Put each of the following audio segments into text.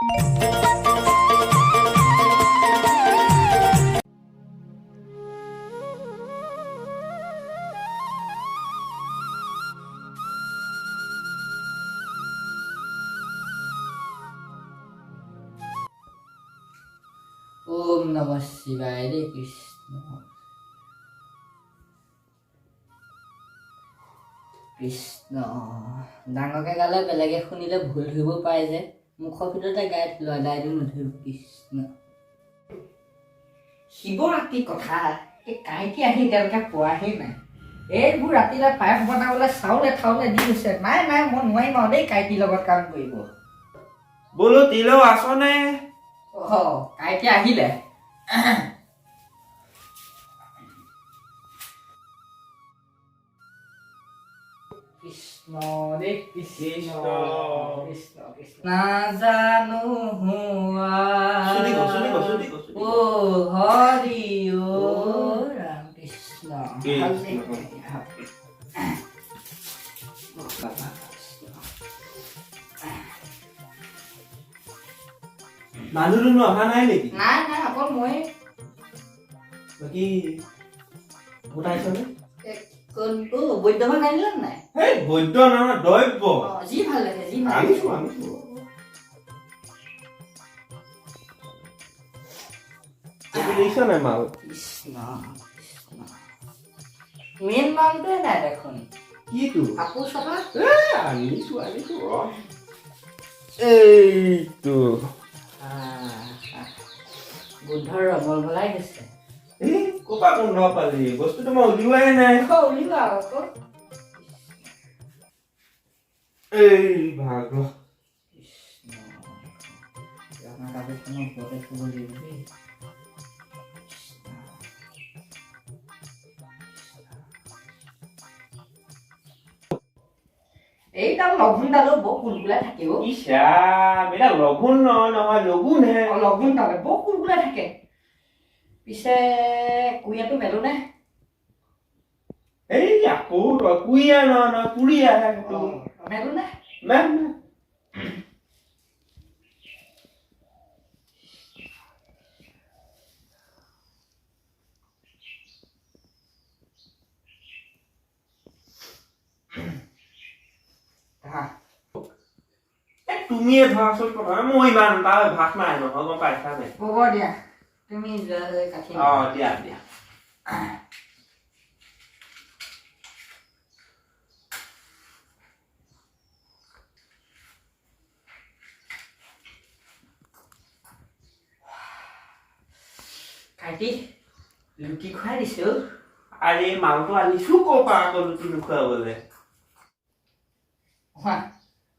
ওম নমঃ শিৱায় দেই, কৃষ্ণ কৃষ্ণ। ডাঙৰকে গালে বেলেগে শুনিলে ভুল ধৰিব পাৰে যে, মুখৰ ভিতৰতে গাই থলো, আদায়টো নধৰিব। কৃষ্ণ। শিৱৰাত্ৰিৰ কথা, এই কাইটি আহি এতিয়ালৈকে পোৱাহি নাই। এইবোৰ ৰাতিলৈ পায়স বনাবলৈ চাউলে থাউলে দি গৈছে। নাই নাই, মই নোৱাৰিম আৰু দেই কাইটিৰ লগত কাম কৰিব। বোলো তিলেও আছনে? অ, কাইটি আহিলে। কৃষ্ণ দেই, কৃষ্ণ কৃষ্ণ কৃষ্ণ। নাজানো হোৱা অ হৰি অ ৰাম কৃষ্ণ। মানুহ দুনুহ অহা নাই নেকি? নাই নাই, অকল মই। বাকী গোটাইছনে? কোনটো বৈদ্যভাগ আনিলা নাই? সেই বৈদ্য নহয়, দৈব্য। যি ভাল লাগে, যি ভাল। আনিছো আনিছো। দেখিছ নাই মাল? কৃষ্ণ কৃষ্ণ। মেইন মালটোৱে নাই দেখোন। কিটো? কাপোৰ চপা। আনিছো আনিছো, ৰ। এইটো। গোন্ধৰ ৰমলমলাই গৈছে। এই ক'পা গোন্ধ পালি? বস্তুটো মই উলিওৱাই নাই। উলিওৱা আকৌ। এই ভাগ। ৰঙা কাপোৰখনৰ ওপৰতে থ'ব লাগিব দেই। এইডাল লঘোণডালো বৰ কুলকুলাই থাকে অ'। ইচ ৰাম, এইডাল লঘোণ নহয় নহয়, লগুণহে। অ, লঘোণডালে বৰ কুলকুলাই থাকে। পিছে কুৰিয়াটো মেলোনে? এই আকৌ তই, কুৰিয়া নহয় নহয়, কুৰিয়াহে সেইটো। মেলোনে? মেল। তুমিয়ে ধৰাচোন প্ৰথমে, মোৰ ইমান এটা অভ্যাস নাই নহয়, গম পাইছা নাই? হ'ব দিয়া, তুমি কাঠি। অ, দিয়া দিয়া। কাটি লুটি খুৱাই দিছো। আৰে মালটো আনিছো ক'ৰ পৰা আকৌ লুটি নোখোৱাবলে?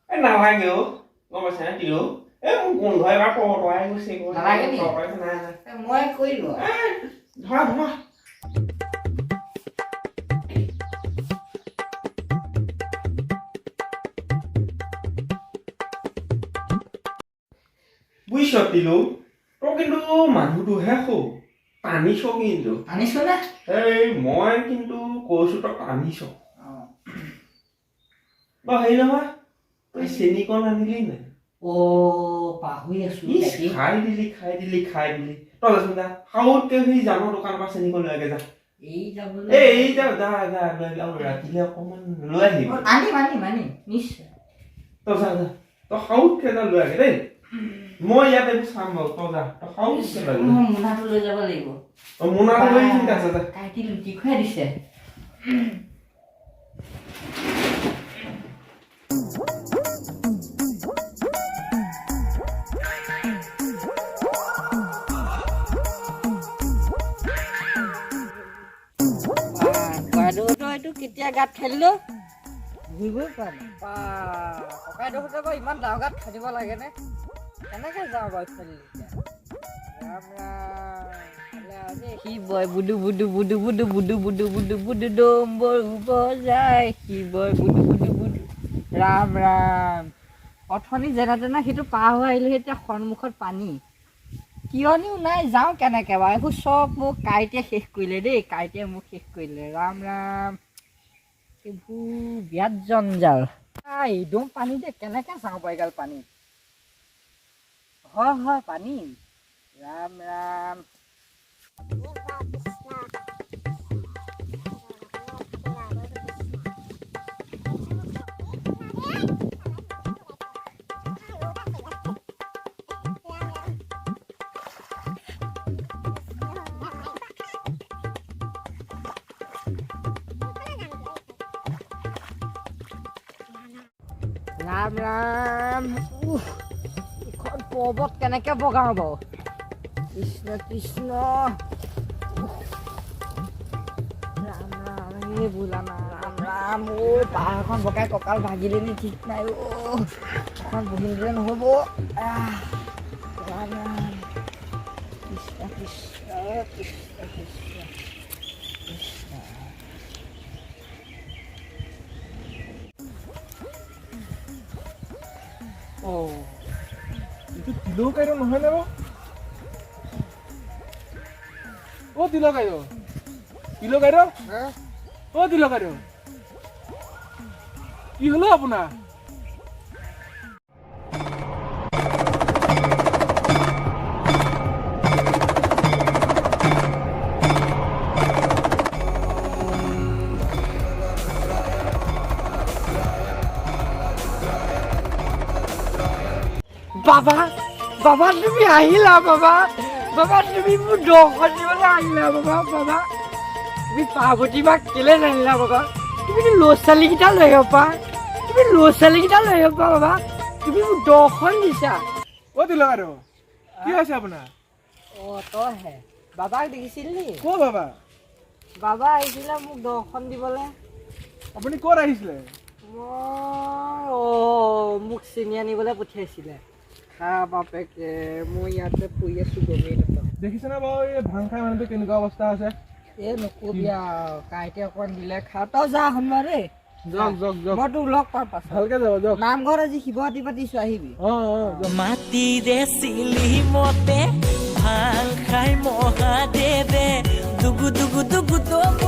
এই নালাগে অ', গম পাইছা নে তিলু? এই মোৰ গোন্ধ এবাৰ তৰতৰাই গৈছে। নালাগে নি? নাই নাই, মই কৰিলো। ধৰা ধৰা। বুজিছ তিলু, তই কিন্তু মানুহটোহে সৌ টানিছ কিন্তু। টানিছ নে? এই মই কিন্তু কৈছো, তই টানিছ। বাৰু হেৰি নহয়, তই চেনিকণ আনিলি নাই? অ, পাহৰি আছো। খাই দিলি খাই দিলি খাই দিলি। তই যাচোন যা, সাউতকে সেই জানৰ দোকানৰ পৰা চেনিকণ লৈ আগে যা। এই যাবলৈ? এই যা যা যা, লৈ আহিবি। আৰু ৰাতিলে অকণমান লৈ আহিবি। আনিম আনিম আনিম, নিশ্চয়। তই যা যা, তই সাউতকে যা, লৈ আগে দেই। মই ইয়াত এইবোৰ চাম বাৰু, তই যা, তই সাউতকে লৈ। মই মোনাটো লৈ যাব লাগিব। অ, মোনাটো লৈ চিন্তা আছে, যা। কাইটি লুটি খুৱাই দিছে। ককাইদেউহঁতৰ এইটো কেতিয়া গাঁত খান্দিলো ধৰিবই পৰা নাই। ককাইদেউহঁতৰ বাৰু ইমান ডাঙৰ গাঁত খান্দিব লাগেনে? কেনেকে যাওঁ বাৰু ইফালে এতিয়া? ৰাম ৰাম। শিৱই বুডু বুডু বুডু বুডু বুডু বুডু বুডু বুডু ডম্বৰু বজাই, শিৱই বুডু বুডু বুডু। ৰাম ৰাম। অথনি যেনে তেনে সেইটো পাৰ হৈ আহিলোঁ, এতিয়া সন্মুখত পানী, কিয়নিও নাই, যাওঁ কেনেকে বাৰু? এইবোৰ চব মোক কাইটিয়ে শেষ কৰিলে দেই, কাইটিয়ে মোক শেষ কৰিলে। ৰাম ৰাম, এইবোৰ বিৰাট জঞ্জাল। একদম পানী দেই, কেনেকে যাওঁ বাৰু এইগাল পানী? হয় হয়, পানী। ৰাম ৰাম। ৰাম ৰাম। উফ, এইখন পৰ্বত কেনেকে বগাওঁ বাৰু? কৃষ্ণ কৃষ্ণ। উফ। ৰাম ৰাম, এই বোলা না। ৰাম ৰাম। অ', পাহাৰখন বগাই কঁকাল ভাগিলে নি ঠিক নাই। অ', এখন বহি নিদিলে নহ'ব। আহ, ৰাম ৰাম। কৃষ্ণ কৃষ্ণ কৃষ্ণ কৃষ্ণ কৃষ্ণ। অঁ, এইটো তিলৌ কাইৰ নহয়নে বাৰু? অ' তিলক আইৰ, তিলক আইৰ, অ' তিলক আইৰ, কি হ'ল আপোনাৰ? বাবা, বাবা, তুমি আহিলা। বাবা, বাবা, তুমি মোৰ দৰ্শন দিবলৈ আহিলা। বাবা, বাবা, তুমি পাৰ্বতী মাক কেলে নানিলা? বাবা, তুমি ল'ৰা ছোৱালীকেইটা লৈ আহিব পাৰা। তুমি ল'ৰা ছোৱালীকেইটা লৈ আহিব পাৰা। বাবা, তুমি মোক দৰ্শন দিছা। অ' তিলক আইৰ, কি হৈছে আপোনাৰ? অঁ, তইহে। বাবাক দেখিছিল নি? ক' বাবা? বাবা আহিছিলে মোক দৰ্শন দিবলৈ। আপুনি ক'ত আহিছিলে? মই, অঁ, মোক চেনি আনিবলৈ পঠিয়াইছিলে। খা বাপেকে, মই ইয়াতে পৰি আছো, গমেই নাপাওঁ। দেখিছেনে বাৰু, এই ভাং খাই মানুহটো কেনেকুৱা অৱস্থা আছে? এই নকবি আৰু, কাইতে অকণ দিলে খা। তই যা শনিবাৰ দেই। যাওক, যাওক, যাওক। মই তোক লগ পাম পাছত। ভালকে যাব, যাওক। নামঘৰত আজি শিৱৰাত্ৰি পাতিছো, আহিবি। অঁ, যাওক। মাটিৰে চিলিমতে ভাং খাই মহাদেৱে দুগু দুগু দুগু।